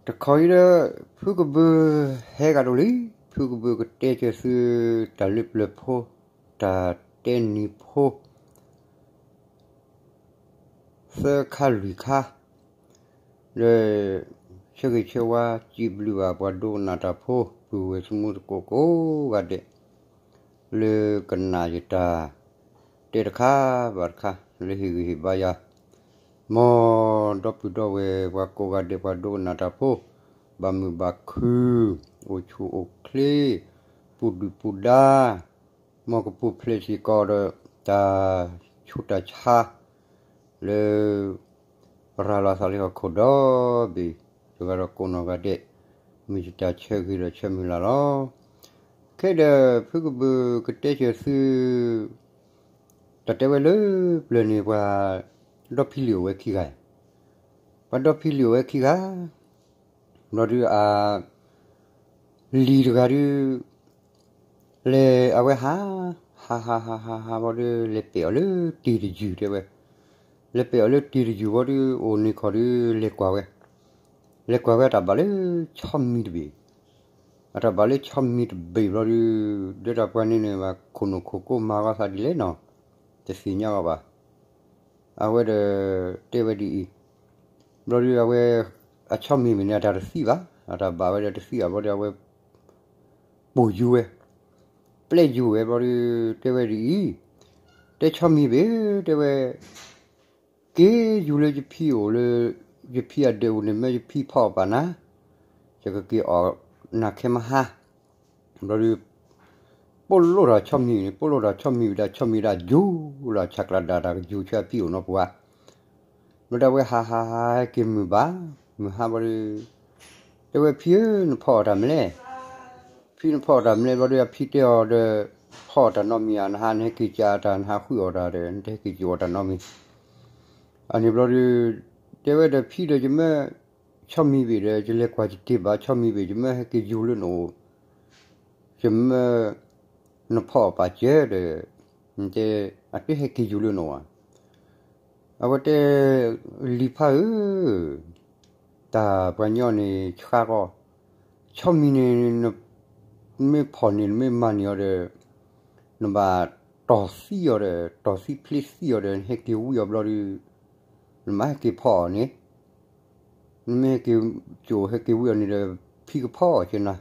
တခီအံၤဒီး ဖုကဘုးဟဲကဒီးလံ, ဖုကဘုးကတဲစၢၤသု တၢ်လၢပျၢၤဖိ, တၢ်တဲနံၤဖိ သၢခါလွံၢ်ခါ, ဒီး ဆၢဂ့ၤဆၢဝါစံးဘျုးဘၣ်ပှၤဒိကနၣ်တၢ်ဖိ ပုၢ်ဝဲၢ်သမူသကိးကိးဂၤဒဲး လၢကနၣ်ယတၢ်တဲတခါဘၣ်တခါ လၢဟ့ၣ်ဂံၢ်ဟ့ၣ်ဘါယၤ, မ်ဒီပုၢ်ဒီဝဲၢ်ပှၤကိးဂၤဒဲး ပှၤဒိကနၣ်တၢ်ဖိ ဘၣ်မုာ်ဘၣ်ခု, အိၣ်ဆူၣ်အိၣ်ချ့, ပူၤဒုၣ်ပူၤဒါ, မ်ကပူၤဖျဲးစ့ၢ်ကီးဒီး တၢ်ဆူးတၢ်ဆါ လၢ ရၤလီၤသးလၢဟီၣ်ခိၣ်ဒီဘ့ၣ် တဂၤဒီးကိးနီၢ်ဂၤဒဲး, မ့ၢ်ယတၢ်ဆၢဂ့ၤဒီးဆၢမုၢ်လၢ်လီၤ. ခဲဒီးဖုကဘုးကတဲစၢၤသု တၢ်တဲဝဲလၢပျၢၤန့ၣ် ပှၤဒီဖံလံၤအိၣ်ဝဲခံဂၤ, ပှၤဒီဖံလံၤအိၣ်ဝဲခံဂၤ, ဘျီဒုးအ လံၤတဂၤဒုး လဲၤအဝဲဟး, ဟးဟးဟးဟးဟးဘျီဒုး လဲၤပဲာ်အီၤလၢတ့ၢ်တယုၢ်တဲဝဲ, လဲၤပဲာ်အီၤလၢတ့ၢ်တယုၢ်ဘျီဒုး အိၣ်န့ၣ်ခီဒုး လဲၤကွၢ်ဝဲ, လဲၤကွၢ်ဝဲအတၢ်ဘၣ်လၢဆီမံၤတဘ့ၣ်, အတၢ်ဘၣ်လၢဆီမံၤတဘ့ၣ်ဘျီဒုး ဒ်တၢ်ပှၤန့ၣ်န့ၣ် ဘၣ်ခိၣ်နူာ်ခိၣ်ကိးမၤဂီၤသးဒ်လဲၣ်နီၤ, တသ့ၣ်ညါအီၤဘၣ်. အဝဲဒီး တဲဝဲဒ်အံၤ, ဘျီဒုးအဝဲ အဆီမံၤဘ့ၣ်န့ၣ် အတၢ်တသံဘၣ်, အတၢ်ဘၣ်ဝဲဒီးတသံဘၣ်ဘျီဒုး အဝဲ ပိာ်ယူၤဝဲ, ပျဲယူၤဝဲဘျီဒုး တဲဝဲဒ်အံၤ, တဲဆီမံၤဘ့ၣ်, တဲဝဲ က့ၤယူၤလၢယဖံအိၣ်လၢ ယဖံအဒၢးပူၤန့ၣ် မ့ၢ်ယဖံဖီၣ်အီၣ်ပာ်နၤ, ယကက့ၤအီၣ်နၤခဲမဟါ ဘျီဒုး ပိာ်လိာ်ဒီးဆီမံၤန့ၣ် ပိာ်လိာ်ဒီးဆီမံၤဝံၤဒီး ဆီမံၤဒၣ်ယူၤလီၤ ဆးကျးဒၣ်တၢ်ကယူၤဆူအဖံအိၣ်နီၢ်ပူၤဧါ. ဘျီဒၣ်ဝဲဟးဟးဟးဟဲက့ၤမုာ်ဘၣ်, မုာ်ဟါဘျီဒုး တဲဝဲဖံဧၢ နဖီၣ်အီၣ်တၢ်မနုၤလဲၣ်, ဖံနဖီၣ်အီၣ်တၢ်မနုၤလဲၣ် ဘျီဒုး အဖံတဲအီၤဒီး ဖီၣ်အီၣ်တၢ်နီတမံၤဧါ, နဟါနဟဲက့ၤကးအတၢ် နဟးဃုအီၣ်တၢ်ဒီး နတဟဲက့ၤကီၤအီၣ်တၢ်နီတမံၤ. အန့ၣ်ဘျီဒုး တဲဝဲဒီးဖံဒီး ယမ့ၢ် ဆီမံၤဘ့ၣ်ဒီး ယလဲၤကွၢ်ယတ့ၢ်ဘၣ် ဆီမံၤဘ့ၣ် ယမ့ၢ်ဟဲက့ၤယူၤလၢနအိၣ်, ယမ့ၢ် နဖီၣ်အီၣ်ပာ်စၢၤဒီး တဲ အတဟဲက့ၤယူၤလၢနအိၣ်ဧါ. အဝဲတဲ လံၤဖါဧၢ, တၢ်ပှၤညီန့ၣ်ဆှါကီး, ဆီမံၤန့ၣ် နမ့ၢ်ဖီၣ်န့ၣ် နမ့ၢ်မၤန့ၢ်အီၤဒီး နဘၣ်တီၢ်သံအီၤဒီး တီၢ်သံဖျ့သံအီၤဒီး နဟဲက့ၤဝံအီၤဘျီဒုး နမ့ၢ်ဟဲက့ၤဖီၣ်အီၤန့ၣ် နမ့ၢ်ဟဲက့ၤကၠိဟဲက့ၤဝံအီၤန့ၣ်ဒီး ဖံကဖီၣ်အီၤက့နၤ.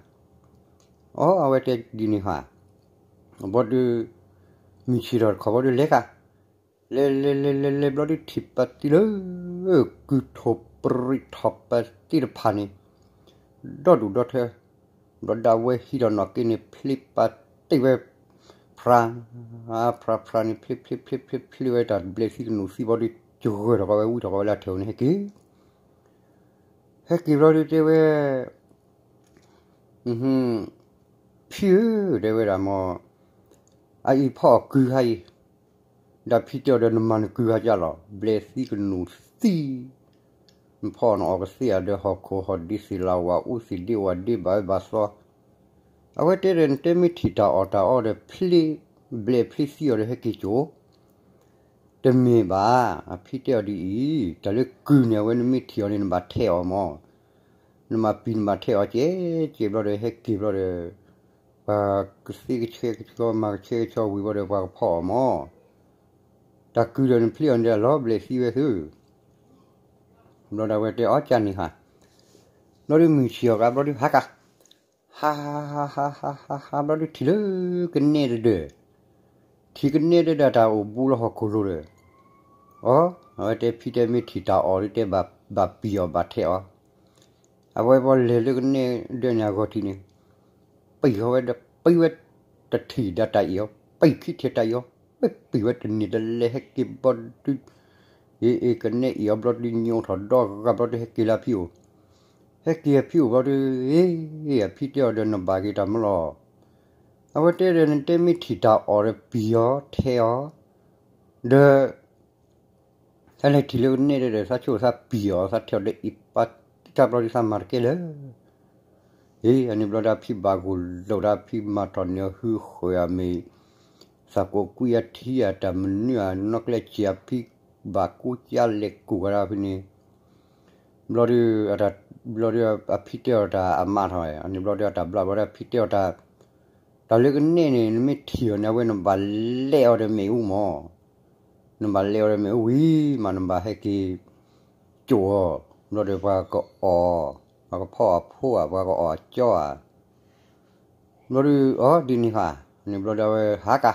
အီ အဝဲတဲဒ်န့ၣ်ဧါ. ဘျီဒုး မုၢ်ဆ့ၣ်ထီၣ်တခီဘျီဒုးလဲၤဃာ်, လဲၤလဲၤလဲၤလဲၤလဲၤဘျီဒုးထံၣ်ပၢ်တံၢ်လၢ ကုၢ်ထီၣ်ပရံးထီၣ်ပၢ်တံၢ်တဖၣ်န့ၣ် ဒီဒူၣ်ဒီထၢ ဘျီဒၣ်ဝဲဟံးထီၣ်နီၣ်က့န့ၣ် ဖျ့ပၢ်တံၢ်ဝဲ ဖြါ ဖြါဖြါန့ၣ် ဖျ့ဖျ့ဖျ့ဖျ့ဝဲတၢ်ဘျဲးသံကနူာ်သံဘျီဒုး ကဂၢၢ်ထီၣ်ကီးဝဲဝံထီၣ်ကီးဝဲလၢအထၢၣ်န့ၣ်ဟဲက့ၤ ဟဲက့ၤဘျီဒုးတဲဝဲ ဖံဧၢ တဲဝဲဒၣ်မ့ၢ် အအံၤဖီၣ်အီၤကုၢ်ခါအံၤ, ဒီးဖံတဲအီၤဒီးနမၤနကုၢ်ခါကၢ်လီၤ ဘျဲးသံကနူာ်သံ, နဖီၣ်နအီၣ်ကသ့အီၤဒီးဟီၣ်ခိၣ်ဟီၣ်ဒ့သ့ၣ်လၤဝၤအူသ့ၣ်ဒ့ဝၤဒ့ဘၣ်ဝဲဘၣ်သီ, အဝဲတဲဒီးနတဲမ့ၢ်ထံၣ်တၢ်အီၣ်တၢ်အီဒီးဖျ့, ဘျဲးဖျ့သံအီၤဒီးဟဲက့ၤကၠိ တမ့ၢ်ဘၣ်, အဖံတဲအီၤဒ်အံၤ, တၢ်လၢကုၢ်န့ၣ် အဝဲနမ့ၢ်ထံၣ်အီၤန့ၣ် နဘၣ်ထဲအီၤမၢ်, နဘၣ်ပံၤနဘၣ်ထဲအီၤကဲကဲဘျီဒီး ဟဲက့ၤဘျီဒီး ပှၤကသ့ကဆှဲကဆှီ မၤကဆှဲကဆှီဝံၤဘျီဒီး ပှၤကဖီၣ်အီၤမၢ်, တၢ်ကုၢ်ဒီးနဖျ့အီၤန့ၣ် အလီၤဘျဲးသံဝဲသု, ဘျီဒၣ်ဝဲတဲအီၤကၢ်န့ၣ်ဟါ, ဘျီဒီးမုၢ်ဆ့ၣ်အီၤကးဘျီဒီး ဟးကး ဟးဟးဟးဟးဟးဟးဟးဘျီဒုးထံၣ်လၢကနဲတဒၢး, ထံၣ်ကနဲတဒၢးတၢ်အိၣ်ဘူးလၢဟီၣ်ခိၣ်လိၤဒီး, အီ, အဝဲတဲဖံတဲမ့ၢ်ထံၣ်တၢ်အီၣ်ဒုးတဲဘၣ်ပံၤအီၤဘၣ်ထဲအီၤ, အဝဲဘီလဲၤလၢကနဲဒၢးန့ၣ်အဂီၢ်ထံးန့ၣ်, ပံၤဃီဝဲဒီး ပံၤဝဲတထံၣ်ဒီးတၢ်အံၤအီၤ, ပံၤခံထံၣ်တၢ်အံၤအီၤ, ပံၤပံၤဝဲတန့ၢ်တလဲၤဟဲက့ၤဘျီဒုး အ့ အ့ ကနဲအံၤအီၤဘျီဒုးညိထီၣ်ဒီဂၤဘျီဒုးဟဲက့ၤလၢအဖံအိၣ်, ဟဲက့ၤအဖံအိၣ်ဘျီဒုး အ့ အဖံတဲအီၤဒီးနဘၣ်က့ၤတၢ်မၢလီၤ, အဝဲတဲဒီးနတဲမ့ၢ်ထံၣ်တၢ်အီၣ်ဒီးပံၤအီၤထဲအီၤ, ဒီး တၢ်လဲၤထံၣ်လၢကနဲဒီး သးဆိသးပံၤအီၤ သးထဲအီၤဒီးအံၤပာ်တၢ်ဘျီဒုးသးမၤတကဲလၢာ်, အ့ အန့ၣ်ဘျီဒီးဖံဘၣ်ဂိၢ်လိာ်ဒီးဖံမၤထီၣ်န့ၢ်အီၤဟုဃၢၤအမ့ၢ် သးကိးကွံအထံအတၢ်မနုၤအနီၢ်ကျဲစံးအဖံဘၣ်ကူကၠါလဲၤကူကၤဒီးဖဲန့ၣ်, ဘျီဒုးအတၢ် ဘျီဒီးအဖံတဲအီၤတၢ်အမါထီၣ်, အန့ၣ်ဘျီဒီးအတၢ်ဘျါဘျီဒီးအဖံတဲအီၤတၢ်, တၢ်လၢကနဲၣ်န့ၣ် နမ့ၢ်ထံၣ်အီၤန့ၣ် အဝဲနဘၣ်လဲအီၤဒီးမ့ၣ်အူမၢ်, နဘၣ်လဲအီၤဒီးမ့ၣ်အူဝံၤမး နဘၣ်ဟဲက့ၤ ကၠိၣ်အီၤ, ဘျီဒီးပှၤကအီၣ်, ပှၤကဖီအဖိဧါ, ပှၤကအီၣ်အကၠီဧါ, ဘျီဒီး အီၤဒ်န့ၣ်ဃါ, န့ၣ်ဘျီဒီးအဝဲဟးကါ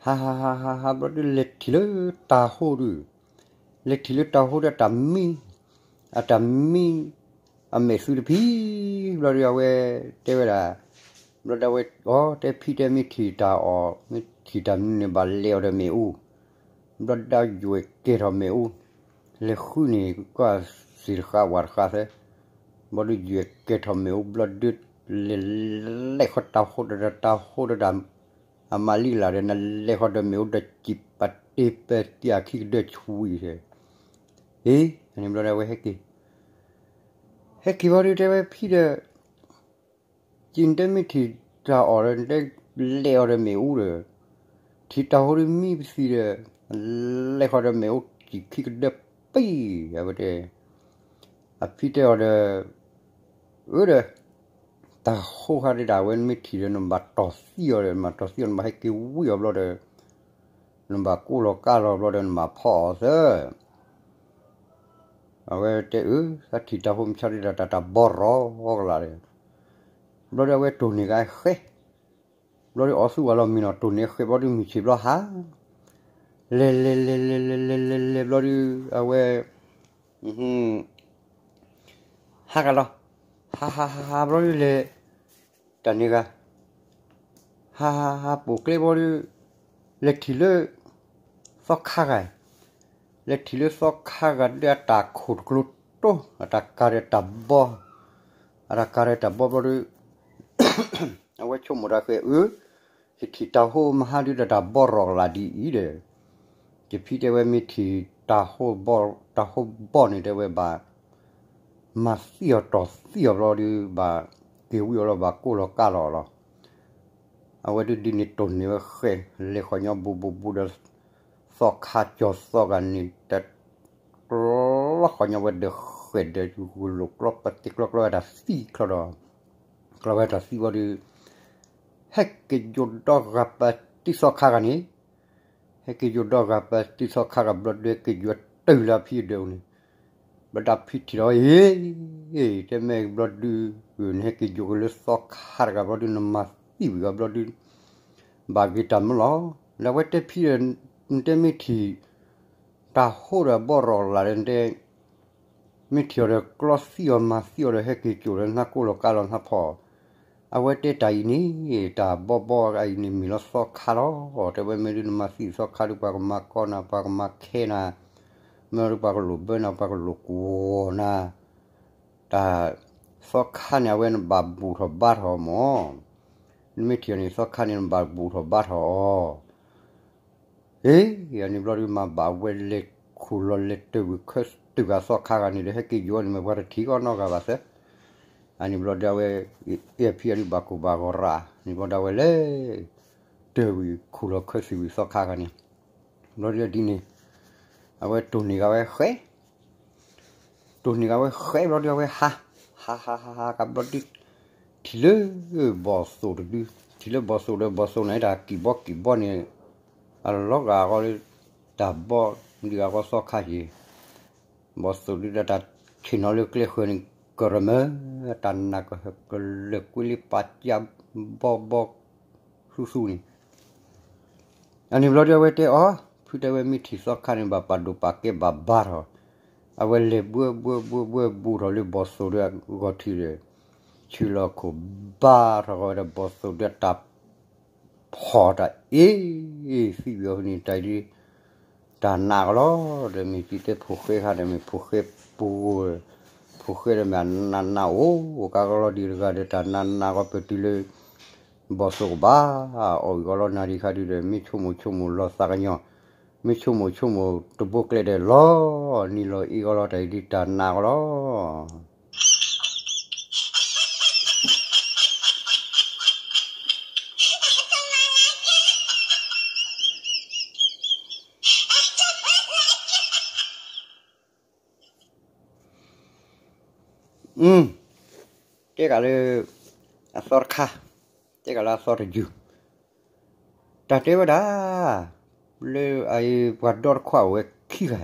ဟးဟးဟးဟးဟး ဘျီဒုးလဲၤထံၣ်လၢတၤဟိဒုး, လဲၤထံၣ်လၢတၤဟိဒီးတၢ်မံ, အတၢ်မံ, အမဲာ်သုတဖံ, ဘျီဒုးအဝဲတဲဝဲဒၣ်, ဘျီဒုးအဝဲ အီၤတဲဖံတဲမ့ၢ်ထံၣ်တၢ်အီၣ် မ့ၢ်ထံၣ်တၢ်မနုၤန့ၣ် ဘၣ်လဲၤအီၤဒီးမ့ၣ်အူ, ဘျီဒုးယွဲၣ်ကဲထီၣ်မ့ၣ်အူ, လဲၤဃုန့ၣ် ကွၢ်စ့ၢ်တဃါဝၤတဃါသၢ, ဘျီဒုးယွဲၣ်ကဲထီၣ်မ့ၣ်အူ ဘျီဒုး လဲၤလဲၤဃီတၤဟိဒီးတၢ် တၤဟိဒီးတၢ် အမၤလံလၢ်ဒီး နလဲၤဃီဒီးမ့ၣ်အူဒီးစံၣ်ပာ်တ့ပာ်တံၢ်အခံကဒၢဆူဝံၤ, အ့ အန့ၣ်ဘျီဒီးအဝဲဟဲက့ၤ, ဟဲက့ၤဘျီဒုးတဲဝဲဖံဒီး က့ၤနတဲမ့ၢ်ထံၣ်တၢ်အီၣ်ဒီး နတဲလဲၤအီၤဒီးမ့ၣ်အူဒီး, ထံၣ်တၢ်ဟိဒီးမံပသံဒီး, လဲၤဃီဒီးမ့ၣ်အူစံၣ်ခံကဒၢပံၢ်, အဝဲတဲ, အဖံတဲအီၤဒီး, အၢဒီး, တၢ်ဟိဃါဒ်ဒၣ်ဝဲနမ့ၢ်ထံၣ်ဒီး နဘၣ်တီၢ်သံအီၤဒီး နဘၣ်တီၢ်သံအီၤ နဘၣ်ဟဲက့ၤဝံအီၤဘျီဒီး, နဘၣ်ကိၢ်လီၤကါလီၤဘျီဒီး နဘၣ်ဖီအီၤသၢ အဝဲတဲအၢ သးထံၣ်တၢ်ဟိမုၢ်ဆါဒုးတၢ် တၢ်ဘီရီကလးဒီး, ဘျီဒီးအဝဲတိၢ်န့ၢ်ကဃဲ, ဘျီဒီးအီၤသူဝဲလီၤမံနီၤ တိၢ်န့ၢ်ဃဲဘျီဒီးမုၢ်ဆ့ၣ်ဘျီဟါ, လဲၤလဲၤလဲၤလဲၤလဲၤလဲၤလဲၤလဲၤဘျီဒီး အဝဲ ဟါကလီၤ, ဟါဟါဟါဟါဘျီဒုးလဲၤ, တၢ်န့ၣ်ဂၤ, ဟါဟါဟါပိာ်ကျဲဘျီဒီး, လဲၤထံၣ်လၢ, သီခါဂၤ, လဲၤထံၣ်လၢသီခါဂၤဒုးအတၢ်ခိၣ်တကျိတိ, အတၢ်ကၤဒီးတၢ်ဘီ, အတၢ်ကၤဒီးတၢ်ဘီဘျီဒီး အဝဲဆိကမိၣ်တၢ်ဃဲအၢ, ယထံၣ်တၢ်ဟိမဟါဒုးဒီးတၢ်ဘီရီကလးဒ်အံၤဒီး, ယဖံတဲဝဲမ့ၢ်ထံၣ်တၢ်ဟိဘီ, တၢ်ဟိဘီန့ၣ်တဲဝဲဘၣ်, မၤသံအီၤတီၢ်သံအီၤဘျီဒီး ဘၣ်က့ၤဝံအီၤလီၤ ဘၣ်ကိၢ်လီၤကါလီၤလီၤ. အဝဲဒုးဒ်န့ၣ်တိၢ်န့ၢ်ဝဲဃဲ, လဲၤဃီညီဘူးဘူးဘူးဒီး, သီခါကၠီၤသီဂၤန့ၣ် တ ကျီဃီညီဝဲဒီးဃဲးဒီးဂလိာ်ကျီပသ့ကျီကျီဝဲတၢ်သံချီဒီး, ကျီဝဲတၢ်သံဘျီဒီး, ဟဲက့ၤယိၤဒီဂၤပတံၢ်သီခါဂၤန့ၣ်, ဟဲက့ၤယိၤဒီဂၤပတံၢ်သီခါဂၤဘျီဒီး ဟဲက့ၤယိၤတုၤလၢအဖံအဒၢးန့ၣ်, ဘျီဒီးဖံထံၣ်ဒီးအ့, တဲမ့ၢ်ဘျီဒုး, နဟဲက့ၤယိၤက့ၤလၢသီခါတဂၤဘျီဒုး နမၤသံဝံၤဂၤဘျီဒုး ဘၣ်ဂ့ၤတၢ်မၢလီၤ. ဒီးအဝဲတဲဖံဒီး, နတဲမ့ၢ်ထံၣ်, တၢ်ဟိဒီးဘီရီၤလးဒီးနတဲ, မ့ၢ်ထံၣ်အီၤဒီးကျီသံအီၤမၤသံအီၤဒီးဟဲက့ၤကၠိၣ်လၢနၤကိၢ်လီၤကါလီၤနၤဖီ, အဝဲတဲတၢ်အံၤန့ၣ်, တၢ်ဘီဘီအံၤန့ၣ်မ့ၢ်လီၤသီခါလီၤ. တဲဝဲမ့ၢ်ဒုးနမၤသံသီခါဒုး ပှၤကမၤကီနၤ ပှၤကမၤခဲနၤ, မ့ၢ်ဒုးပှၤကလိၣ်ဘၢနၤ ပှၤကလိၣ်ကွီၢ်နၤ တၢ်, သီခါန့ၣ် အဝဲနဘၣ်ဘူၣ်ထီၣ်ဘါထီၣ်မၢ်, နမ့ၢ်ထံၣ်အီၤန့ၣ် သီခါန့ၣ် နဘၣ်ဘူၣ်ထီၣ်ဘါထီၣ်အီၤ, အ့, အန့ၣ်ဘျီဒုးမၤဘၣ်ဝဲလဲၤခူၣ်လီၤလဲၤတၢၢ်ဝံၤခၢသုးဂၤသီခါဂၤန့ၣ်ဒီး ဟဲက့ၤယိၤန့ၣ်မ့ၢ်ပှၤတထံၣ်ကီးနီတဂၤဘၣ်သၢ, အန့ၣ်ဘျီဒုးအဝဲ, အဲၣ်ဖံအဒုးဘၣ်ကိၢ်ဘၣ်ဂီၤရၣ် န့ၣ်ဘျီဒုးအဝဲလဲၤ, တၢၢ်ဝံၤခူၣ်လီၤခၢသုးဝံၤသီခါဂၤန့ၣ်, ဘျီဒုးဒ်န့ၣ်, အဝဲတိၢ်န့ၢ်ဂၤဝဲဃဲ တိၢ်န့ၢ်ဂၤဝဲဃဲဘျီဒုးအဝဲဟါ, ဟါဟါဟါဟါကဘျီဒုး, ထံၣ်လၢ, ဘီၣ်သိၣ်တဒု, ထံၣ်လၢဘီၣ်သိၣ်ဒီးဘီၣ်သိၣ်န့ၣ် တၢ်ကံၣ်ဘီကံၣ်ဘီန့ၣ်, အလီၤဂာ်ဃီလၢ, တၢ်ဘီ, ဒုးဂၤဃီသီခါယံၤ, ဘီၣ်သိၣ်ဒုးဒီးတၢ်ဆ့ၣ်နီၤလၢကျဲဃၢၤန့ၣ်, ကရၢမၢ, တၢ်နးကဟၢကလၢာ်ကွံလံပာ်ကၠါ, ဘီဘီ, ဆူၣ်ဆူၣ်န့ၣ် အန့ၣ်ဘျီဒုးအဝဲတဲအီၤ, ဖုတဲဝဲမ့ၢ်ထံၣ်သီခါန့ၣ် ဘၣ်ပာ်ဒိၣ်ပာ်ကဲဘၣ်ဘါထီၣ်, အဝဲလဲၤဘှဲဘှဲဘှဲဘှဲဘူးထီၣ်လၢဘီၣ်သိၣ်ဒီး, ဂီၤထံးဒီး, ဆူၣ်လီၤခိၣ်ဘါထီၣ်ဃီဝဲဒီးဘီၣ်သိၣ်ဒီးတၢ်, ဖီၣ်တၢ်အ့, သံဝံၤအီၤန့ၣ်တၢ်ဒ် တၢ်နးကလီၤ, ဒီးမ့ၢ်သံတဲဖိဃဲခါဒီးမ့ၢ်ဖိဃဲပူၤ, ဖိဃဲဒီးမ့ၢ်အနးနးအိၣ်, ကါကလီၤဒံးတဂၤဒီးတၢ်နးနးကီးပတုၤလၢ, ဘီၣ်သိၣ်ကဘၣ်, အီၣ်ဝံၤကီးလီၤနၤဒံးခါဒုးဒီး မ့ၢ်ဆိကမိၣ်ဆိကမိၣ်လီၤသးကညီၤ, မ့ၢ်ဆိကမိၣ်ဆိကမိၣ်တဘိကျဲဒီးလီၤ, နံၤလီၤအ့ကီးလီၤတၢ်အံၤဒ်တၢ်နးကလီၤ. တဲကးလၢ အသီတခါ, တဲကးလၢအသီတယုၢ်, တၢ်တဲဝဲဒၣ် လၢအအံၤ ပှၤဒီတခွါအိၣ်ဝဲခံဂၤ,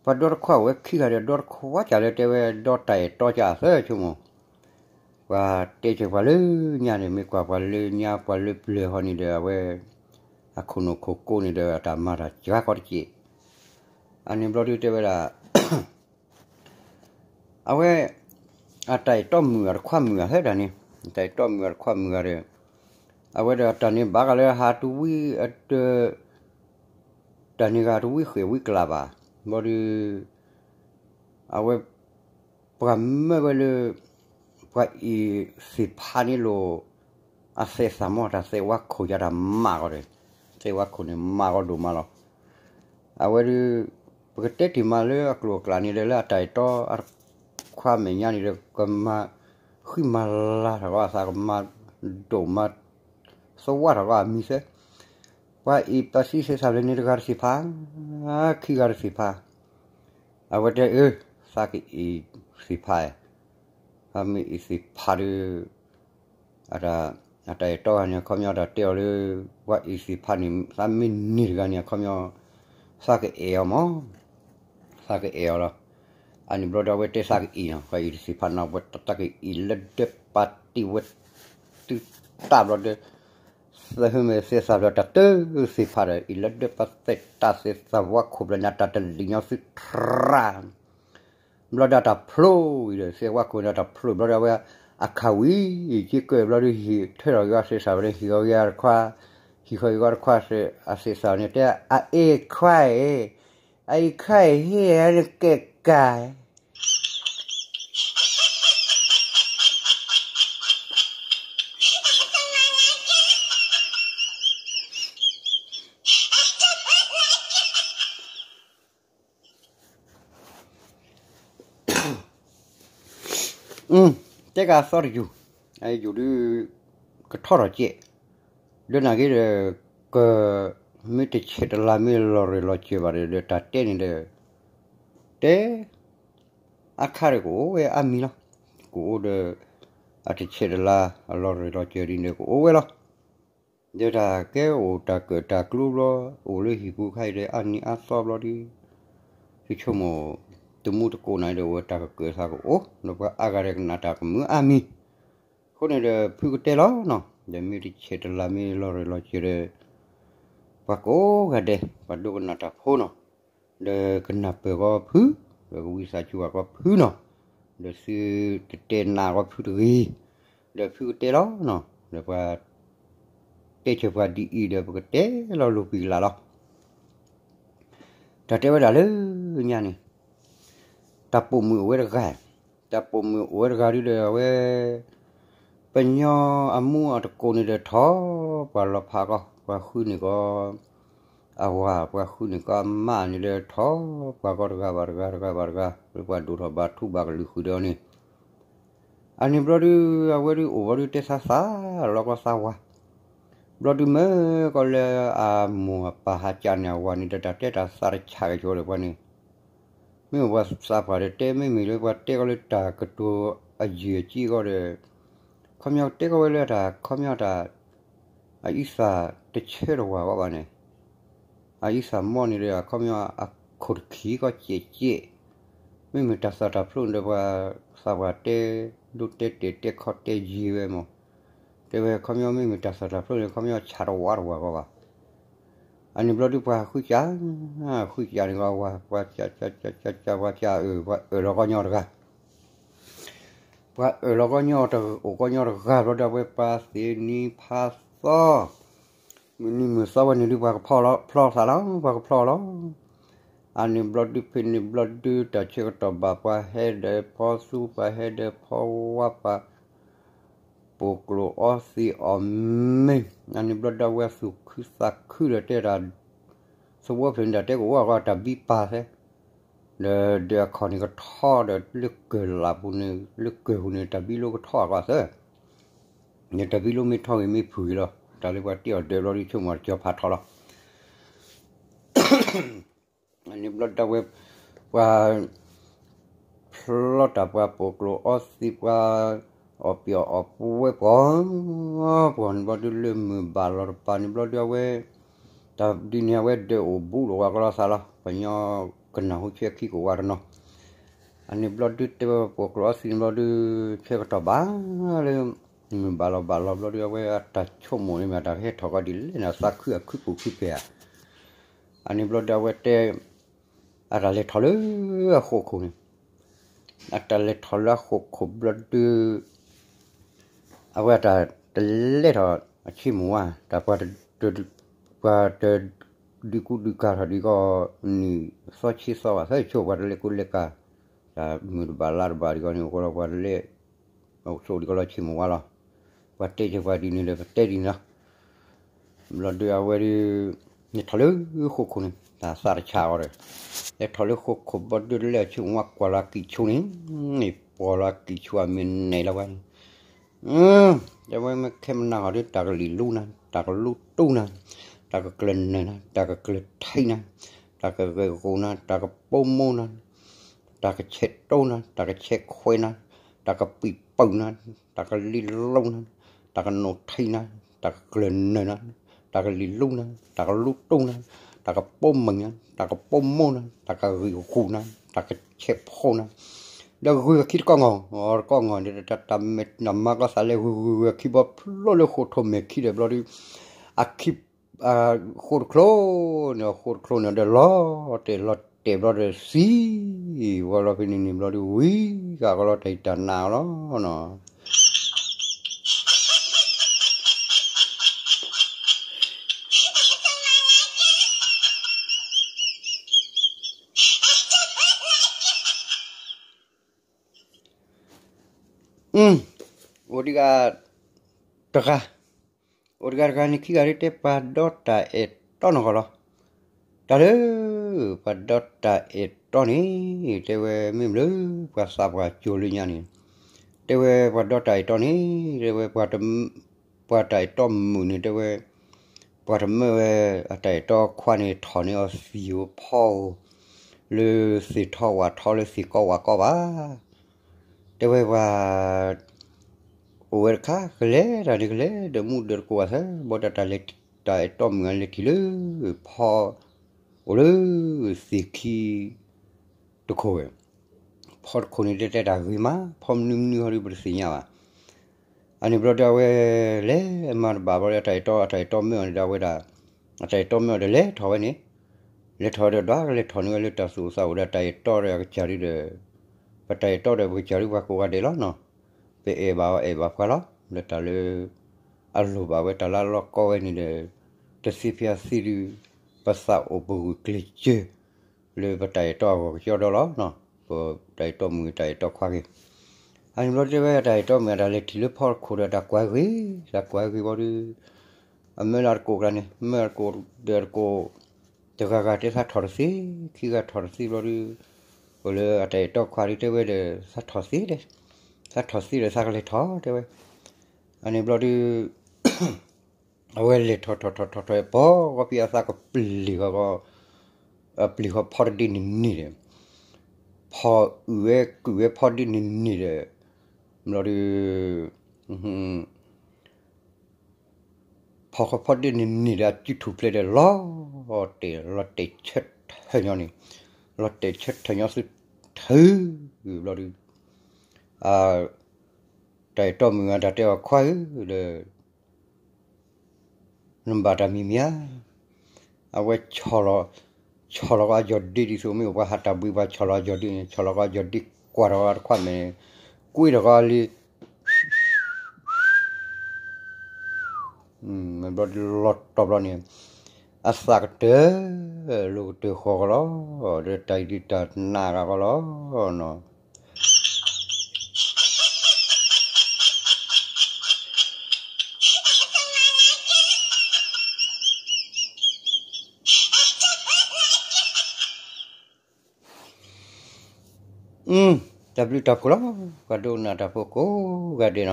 ပှၤဒီတခွါအိၣ်ဝဲခံဂၤဒီး ဒီတခွါကးလၢတဲဝဲဒီတၢ်အဲၣ်တီကးအသၢဆိကမိၣ်, ပှၤတဲဆၢပှၤလၢညါန့ၣ် မ့ၢ်ကွၢ်ပှၤလၢညါပှၤလၢပျၢၤဃီန့ၣ်ဒီး အဝဲ အခိၣ်နူာ်ခိၣ်ကိးန့ၣ်ဒီး အတၢ်မၤတၢ်စှၤကီတက့ၢ်. အန့ၣ်ဘျီဒုတဲဝဲဒၣ် အဝဲ အတၢ်အဲၣ်တီမုာ်ဂၤတခွါမုာ်ဂၤဟဲဒၣ်န့ၣ်, တၢ်အဲၣ်တီမုာ်ဂၤတခွါမုာ်ဂၤဒီး အဝဲဒီးတၢ်န့ၣ်ဘၣ်ကးလၢဟးတဝံအတ တၢ်န့ၣ်ဂၤတဝံဃဲၤဝံကလးဘၣ်, ဘျီဒု အဝဲ ပှၤမၢဝဲလၢ ပှၤအံၤသ့ၣ်ဖးန့ၣ်လိၤ အသဲးသးမီၢ်တၢ်သဲးဝါခိၣ်ယါတၢ်မးဂီၤဒီး သဲးဝါခိၣ်န့ၣ်မးဂီၤဒိၣ်မးလီၤ. အဝဲဒု ပကတဲတ့ၢ်မးလၢအကျိၤအကျဲန့ၣ်ဒီး လၢအတၢ်အဲၣ်တီအတခွါမဲာ်ညါန့ၣ်ဒီး ကမၤဃံမၤလၤထီၣ်ကီးအသး ကမၤဒိၣ်မၤသဝါထီၣ်ကီးအမံၤသၢ ပှၤအံၤပှၤသံသဲးသးဘျၢန့ၣ် တဂၤတသ့ၣ်ဖး, ခံဂၤတသ့ၣ်ဖး, အဝဲတဲအၢ သးကအံၤသ့ၣ်ဖး, သးမ့ၢ်အံၤသ့ၣ်ဖးဒီး အတၢ်အဲၣ်တီဂၤန့ၣ် အခီပညီတၢ်တဲအီၤလၢ ပှၤအံၤသ့ၣ်ဖးန့ၣ် သးမ့ၢ်န့ၢ်တဂၤန့ၣ် အခီပညီ သးကအဲၣ်အီၤမး, သးကအဲၣ်အီၤလီၤ. အန့ၣ်ဘျီဒီးအဝဲတဲသးကအံၤနီၤ, ပှၤအံၤတသ့ၣ်ဖးနီၤ ပှၤတၢ်ကအံၤလၢဒၢပာ်တ့ၢ်ဝဲ တုၤတၢ်ဘျီဒီး သၢမ့ၢ်သဲးသးဘျီတၢ်တသ့ၣ်ဖးဒီး အံၤလၢဒၢပာ်သဲးတၢ်သဲးသးဝါခိၣ်ဘျီညါ တၢ်တလံၤညီသုတြၢ် ဘျီဒီးတၢ်ဖျိအံၤဒီး သဲးဝါခိၣ်ဒီးတၢ်ဖျိဘျီဒီး အဝဲအခးဝံၤ က့ကၢၢ်ဘျီဒီး ဟံးထၢထီၣ်က့ၤအီၤသဲးသးဘျီဒီး ဟံးဃီက့ၤအတခွါ, ဟံးဃီက့ၤအီၤတခွါ အသဲးသးန့ၣ် တဲအအ့ၣ်ခွါအံၤ, အအံၤခွါအံၤဟ့ၣ်နကဲကၤ တဲကးသီတယူၤ, အယူၤဒုး ကထီၣ်ထီၣ်ကဲး, ဒီးနာ်က့ဒီး က မ့ၢ်တဆဲးတလၤမ့ၢ်လီၤရ့ၣ်လီၤစၢၤဘၣ်ဒီး တၢ်တဲန့ၣ်ဒီး တဲ အခါဒီးကအိၣ်ဝဲအါမံၤလီၤ. ကအိၣ်ဒီး အတဆဲးတလၤ အလီၤရ့ၣ်လီၤစၢၤဒ်န့ၣ် ကအိၣ်ဝဲလီၤ. ဒီးတၢ်ကဲအိၣ်တၢ်ကၢၣ်တၢ်ကျူဘျီ အိၣ်လၢဟံၣ်ပူၤခါအံၤဒီး အါနံၤအါသီဘျီဒီး သုဆိကမိၣ် တမူတကိးနၤဒီး အိၣ်တၢ်ကကၢၣ်သးကအိၣ် ဒီးပှၤအါဂၤဒီးကနၣ်တၢ်ကမုာ်အါမံၤ, အဃိန့ၣ်ဒီး ဖုကတဲလီၤနီၤ, ဒီးမ့ၢ်တဆဲးတလၤမ့ၢ်လီၤရ့ၣ်လီၤစၢၤဒီး ပှၤကိးဂၤဒဲး ပှၤဒိကနၣ်တၢ်ဖိနီၤ, ဒီးကနၢ်ပၢၢ်ကီးဖု, ဒီးကဝံသးစူၤဘၣ်ကီးဖုနီၤ, ဒီးသုတတဲနးကီးဖုတဂ့ၤ, ဒီးဖုကတဲလီၤနီၤ, ဒီးပှၤ တဲဆၢပှၤဒ်အံၤဒီး ပကတဲလီၤလိာ်ကွံာ်ကလာ်လီၤ. တၢ်တဲဝဲဒၣ်လၢညါန့ၣ် တၢ်ပိာ်မုၣ်အိၣ်ဝဲတဂၤ, တၢ်ပိာ်မုၣ်အိၣ်ဝဲတဂၤဒုဒီး အဝဲ ပညီအမူအတကိးန့ၣ်ဒီး ထီၣ်ပှၤလီၤဖးကီး, ပှၤဃုန့ၢ်ကီး အဝၤ, ပှၤဃုန့ၢ်ကီးအမါန့ၣ်ဒီး ထီၣ်ပှၤကီးတဂၤဘၣ်တဂၤ တဂၤဘၣ်တဂၤ, လၢပှၤဒိၣ်ထီၣ်ဘါထုဘၣ်ကလုာ်ဃုာ်ဒီးန့ၣ် အန့ၣ်ဘျီဒု အဝဲဒုအိၣ်ဘျီဒုတဲသးသးလီၤကီးသးဝၤ, ဘျီဒုမ့ၢ်ကီးလၢအမိၢ်အပၢ်ဟးကးန့ၢ်အဝၤန့ၣ်ဒီး တၢ်တဲတၢ်သးတဆးက့ၤဆိဒီးပှၤန့ၣ်, မ့ၢ်ပှၤသးပှၢ်ဒီးတဲ မ့မ့ၢ်လၢပှၤတဲကီးလၢတၢ်ကတိၤအယံာ်အကံအဂီၢ်ဒီး ခီပညီတဲကီးဝဲလၢတၢ်ခီပညီတၢ် အအံသၣ်တဆၢတဝၤကီးဘၣ်န့ၣ်, အအံသၣ်မီၢ်န့ၣ်ဒီး အခီပညီအခိၣ်တခံကီးကဲးကဲး, မ့မ့ၢ်တၢ်သၣ်တၢ်ဖျိန့ၣ်ဒီး ပှၤသးပှၢ်တဲ ဒိတဲတဲာ်တဲခီတဲယံၤဝဲမး, တဲဝဲခီပညီမ့မ့ၢ်တၢ်သၣ်တၢ်ဖျိန့ၣ် ခီပညီဆးတဝၤတဝၤကီးဘၣ်. အန့ၣ်ဘျီဒုပှၤဃုကး, ဃုကးန့ၣ်ကီးဝၤ ပှၤကး ပှၤကးအၢ ပှၤအၢၣ်လီၤကီးညီတဂၤ ပှၤအၢၣ်လီၤကီးညီတဂၤဘျီဒီး အဝဲပှၤသ့ၣ်နံၤဖးသီ, မုၢ်နံၤမုၢ်သီဝဲန့ၣ်ဒု ပှၤကဖီၣ်လီၤ ဖျီသးလီၤ ပှၤကဖျီလီၤ. အန့ၣ်ဘျီဒုဖဲန့ၣ်ဘျီဒု တၢ်ဆၢကတီၢ်ဘၣ်ပှၤဟဲဒီးဖီသူ ပှၤဟဲဒီးဖီဝါ ပှၤ ပိာ်ကျိာ်အီသံးအီၣ်မ့ၤ, အန့ၣ်ဘျီဒီးအဝဲသူၣ်ခုသးခုဒီးတဲဒၣ် သဝီဖျၢၣ်န့ၣ်ဒီးတဲကအိၣ်အဂီၢ်တၢ်ဘံပာ်သဲ, ဒီးဒုးအခီၣ်န့ၣ်ကထီဒီးလၢကၢၢ်လၢ်ပူၤန့ၣ် လၢကၢၢ်ပူၤန့ၣ် တၢ်ဘံလိကထီအဂီၢ်သၢ, န့ၣ်တၢ်ဘံလိမ့ၢ်ထီဂ့ၤမ့ၢ်ဖုၣ်ဂ့ၤလီၤ တၢ်လၢပှၤတ့အီၤဒၢးဘျီဒုဆိကမိၣ်တကီၤဖးထီလီၤ. အန့ၣ်ဘျီဒီးဝဲ ပှၤ ဖျ လီၤတၢ်ပှၤပိာ်ကျိာ်အီသံးပှၤ အီၣ်ပျီၣ်အီၣ်ပဝဲပှၤ ပှၤန့ၣ်ဘျီဒုလၢမုၢ်ဘၣ်လီၤတပၤန့ၣ်ဘျီဒုအဝဲ တၢ်ဒ်န့ၣ်အဝဲဒၢးအိၣ်ဘူးဒီးဝဲကလီသးလီၤ ပှၤညီကနၢ်ဟူဆၢခံကဝါတနီၤ အန့ၣ်ဘျီဒုတဲဝဲပိာ်ကျိာ်အီသံးန့ၣ်ဘျီဒု ဆၢကတီၢ်ဘၣ်လၢ မုၢ်ဘၣ်လီၤဘၣ်လီၤဘျီဒုအဝဲအတၢ်ဆိကမိၣ်န့ၣ်မ့ၢ်တၢ်ကဟဲထီၣ်ကီဒ်လဲၣ်န့ၣ် သးခုအခုပူၤခုပျဲဧါ အန့ၣ်ဘျီဒုအဝဲတဲ အတၢ်လဲၤထီၣ်လၢအဃိာ်ခိၣ်န့ၣ် အတၢ်လဲၤထီၣ်လၢအဃိာ်ခိၣ်ဘျီဒု အဝဲတၢ်တလဲၤထီၣ်အဆ့မိၢ်ဝါ တၢ်ပှၤတ ပှၤတဒုကူဒုကၤထီၣ်ဒံးကီး နံၣ်သီဆံသီဘၣ် သၢဆိပှၤတလဲၤကူလဲၤကၤ တၢ်မုၢ်တဘၣ်လါတဘၣ်ဒံးကီးန့ၣ် အဃိဒီးပှၤတလဲၤ အိၣ်ဆိးဒံးကီးလီၤဆ့မိၢ်ဝါလီၤ ပှၤတဲက့ၤပှၤဒ်န့ၣ်ဒီး ပတဲဒ်န့ၣ်လီၤ ဘျီဒုအဝဲဒု လဲၤထီၣ်လၢဃိာ်ခိၣ်န့ၣ် တၢ်သးတဆးအီၤဒီး လဲၤထီၣ်လၢဃိာ်ခိၣ်ဘျီဒုတလဲၤဆ့မိၢ်ဝါကွၢ်လီၤကံၢ်ဆူန့ၣ် န့ၣ်ပှီၢ်လီၤကံၢ်ဆူအမ့ၢ်နဲၣ်လီၤဝဲန့ၣ် တဲဝဲမ့ၢ်ခဲမနၤဟီဒု တၢ်ကလံၣ်လူနၤ တၢ်ကလူတူၢ်နၤ တၢ်ကကျၢၢ်နၢၤနၤ တၢ်ကကျၢၢ်ထံနၤ တၢ်ကဂဲၤကဝီၤနၤ တၢ်ကပိာ်မိၢ်နၤ တၢ်ကဆဲးတိၢ်နၤ တၢ်ကဆဲးခွဲးနၤ တၢ်ကပံာ်ပူၤနၤ တၢ်ကလံၣ်လူနၤ တၢ်ကနိးထံနၤ တၢ်ကကျၢၢ်နၢၤနၤ တၢ်ကလံၣ်လူနၤ တၢ်ကလူတူၢ်နၤ တၢ်ကပိာ်မုၣ်နၤ တၢ်ကပိာ်မိၢ်နၤ တၢ်ကဂံၢ်ကဝီၤနၤ တၢ်ကဆဲးဖိနၤ ဒီးဂုၤအခံတကီၢ်ငီၢ် တကီၢ်ငီၢ်န့ၣ် တၢ်မဲာ်တၢ်မါကီၢ်သးလဲၤဂုၤဂုၤဂုၤအခံဘီဖျိလၢဃိာ်ထိၣ်မဲာ်ခံဒီးဘျီဒု အခံ ဃိာ်တချိန့ၣ် ဃိာ်တချိန့ၣ်ဒီးလီၤတဲာ်လီၤတဲာ်ဘျီဒီးသံ ဝဲလီၤဖဲန့ၣ်န့ၣ်ဘျီဒုဝံၤ ကကလီၤတၢ်အံၤတၢ်နါအီၤလီၤနီၤ အိၣ်ဒံးဂၤတဂၤ အိၣ်တဂၤတဂၤန့ၣ်ခံဂၤဒ်တဲပှၤဒီတၢ်အဲၣ်တီနီၢ်ကီၢ်လီၤ. တၢ်လၢ ပှၤဒီတၢ်အဲၣ်တီန့ၣ် တဲဝဲမ့ၢ်မနုၤ ပှၤသးပှၢ်ကၠိၤလၢညါန့ၣ် တဲဝဲပှၤဒီတၢ်အဲၣ်တီန့ၣ် တဲဝဲ ပှၤတၢ်အဲၣ်တီမုာ်န့ၣ် တဲဝဲ ပှၤတမၢဝဲ အတၢ်အဲၣ်တီခွါန့ၣ် ထီၣ်န့ၢ်အီၤသံးဧိၤဖီဧိၤ လၢသ့ၣ်ထီၣ်ဝၣ်ထီလၢသ့ၣ်ကီဝၣ်ကီဘၣ်. တဲဝဲပှၤ အိၣ်ဝဲတခါ ကလဲၤတၢ်န့ၣ် ကလဲၤဒီးမူဒီးတကိးဘၣ်သၢ ဘၣ်ဒီးတၢ်လဲၤ တၢ်အဲၣ်တီမုာ်အလဲၤထံၣ်လၢ ဖီ အိၣ်လၢ သ့ၣ်ခံ တခိၣ်ဝဲ ဖီတခိၣ်န့ၣ် တဲတဲတၢ်ဂ့ၤမး ဖီမနုၤမနုၤဟီဒုး ပတသ့ၣ်ညါဘၣ်. အန့ၣ်ဘျီဒီးအဝဲ လဲၤမၤတဘၣ်ဘျီဒီး အတၢ်အဲၣ်တီ အတၢ်အဲၣ်တီမၢအီၤန့ၣ်ဒီး အဝဲဒၣ် အတၢ်အဲၣ်တီမၢအီၤဒီး လဲၤထီၣ်ဝဲန့ၣ် လဲၤထီၣ်ဝဲဒီး ဒွးကလဲၤထီၣ်န့ၢ်ဝဲလၢတၢ်သူၣ်အိၣ်သးအိၣ်ဒီး အတၢ်အဲၣ်တီဒီးအကစၢ်ဒုဒီး ပတၢ်အဲၣ်တီဒီးပကစၢ်ဒု ပှၤကိးဂၤဒဲးလီၤနီၤ. ပအဲၣ်ဘၣ်အီၤအဲၣ်ဘၣ်ပှၤလီၤ. လၢတၢ်လၢ အလိၣ်ဘၣ်ဝဲတၢ်လၢအလီၢ်ကီဝဲန့ၣ်ဒီး တသ့ဖဲအသ့ဒု ပသးအိၣ်ပဂုာ်ကျဲးစၢး လၢပတၢ်အဲၣ်တီအဂီၢ်ကစီဒီလီၤ. ပတၢ်အဲၣ်တီမုာ်တၢ်အဲၣ်တီခွါဂ့ၤ အန့ၣ်ဘျီတဲဝဲတၢ်အဲၣ်တီမုာ် တၢ်လဲၤထံၣ်လၢဖီတခိၣ်ဒီးတၢ်ကွၢ်ဂ့ၤ တၢ်ကွၢ်ဂ့ၤဘျီဒု အမၢလၢတကိးကျါန့ၣ် မၢတကိးဒီးတကိး တဂၤဂၤတဲသးထီၣ်တသ့ ခံဂၤထီၣ်တသ့ဘျီဒု အိၣ်လၢအတၢ်အဲၣ်တီခွါဒုတဲဝဲဒီး သးထီၣ်သ့ဒီး သးထီၣ်သ့ဒီးသးကလဲၤထီၣ်တဲဝဲ အန့ၣ်ဘျီဒု အဝဲလဲၤထီၣ်ထီၣ်ထီၣ်ထီၣ်ထီၣ် ပှၤကီဖံအသးကပျံၤဃီ ပျံၤဃီဖီတဒ့န့ၣ်န့ၣ်ဒီး ဖီအုၣ်ဝဲကုၣ်ဝဲဖီတဒ့န့ၣ်န့ၣ်ဒီး ဘျီဒု ဖီဃီဖီတဒ့န့ၣ်န့ၣ်ဒီး အစုထူၣ်ဖျဲးဒီး လီၤတဲာ်လီၤတဲာ်ဆၢထၢၣ်ညီန့ၣ် လီၤတဲာ်ဆၢထၢၣ်ညီသုထုး ဘျီဒု တၢ်အဲၣ်တီမုၣ်အတၢ်တဲအီၤခွါဧၢဒီး နဘၣ်တၢ်မံၤမံၤဧါ. အဝဲဆီၣ်လီၤ ဆီၣ်လီၤကအယီၢ်ဒ့ဒ်သိးမ့ၢ်အိၣ်ပှၤဟးတၢ်ဘှံးပှၤဆီၣ်လီၤအယီၢ်ဒ့န့ၣ် ဆီၣ်လီၤကအယီၢ်ဒ့ကွၢ်ထီၣ်အတခွါမဲာ်န့ၣ် ကွ့ထီၣ်ကီလံ ဘျီလီၤတီၤဘျီန့ၣ် အသးကတၢၢ် လိာ်ကတၢၢ်ဃီကီလီၤ ဒီးတၢ်အံၤဒုးတၢ်နာ်ဂၤကီလီၤနီၤ တၢ်ဘျုးတၢ်ဖှိၣ်လီၤ ပှၤဒိကနၣ်တၢ်ဖိကိးဂၤဒဲးနီၤ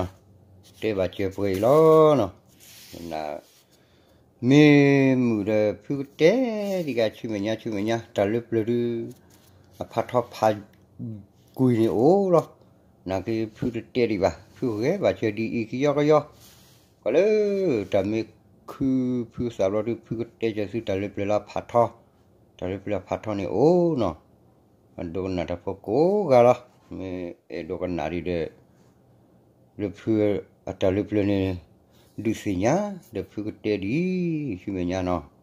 တဲဘၣ်စၢၤပှဲၤအံၤလီၤနီၤ မ့ၢ်မုာ်ဒီးဖုကတဲဒံးဂၤဆူမဲာ်ညါဆူမဲာ်ညါ တၢ်လၢပျၢၤဒု အဖးထီဖး ကွံာ်န့ၣ်အိၣ်လီၤ. နာ်က့ဖုတတဲဒံးဘၣ်, ဖုဂဲၤဘၣ်ဆၢဒ်အံၤကယီကယီ, ကီးလၢ တၢ်မ့ၢ်ခုဖုသးဘျီဒုး ဖုကတဲကၢၤသုတၢ်လၢပျၢၤလၢဖးထီ, တၢ်လၢပျၢၤဖးထီန့ၣ်အိၣ်နီၤ, အဒိကနၣ်တၢ်ဖိကိးဂၤလီၤ. မ့ၢ်အဲၣ်ဒိးကနၣ်ဒံးဒီး လၢဖုအတၢ်လၢပျၢၤန့ၣ် ဒုးသ့ၣ်ညါ ဒီးဖုကတဲဒံး ဆူမဲာ်ညါနီၤ.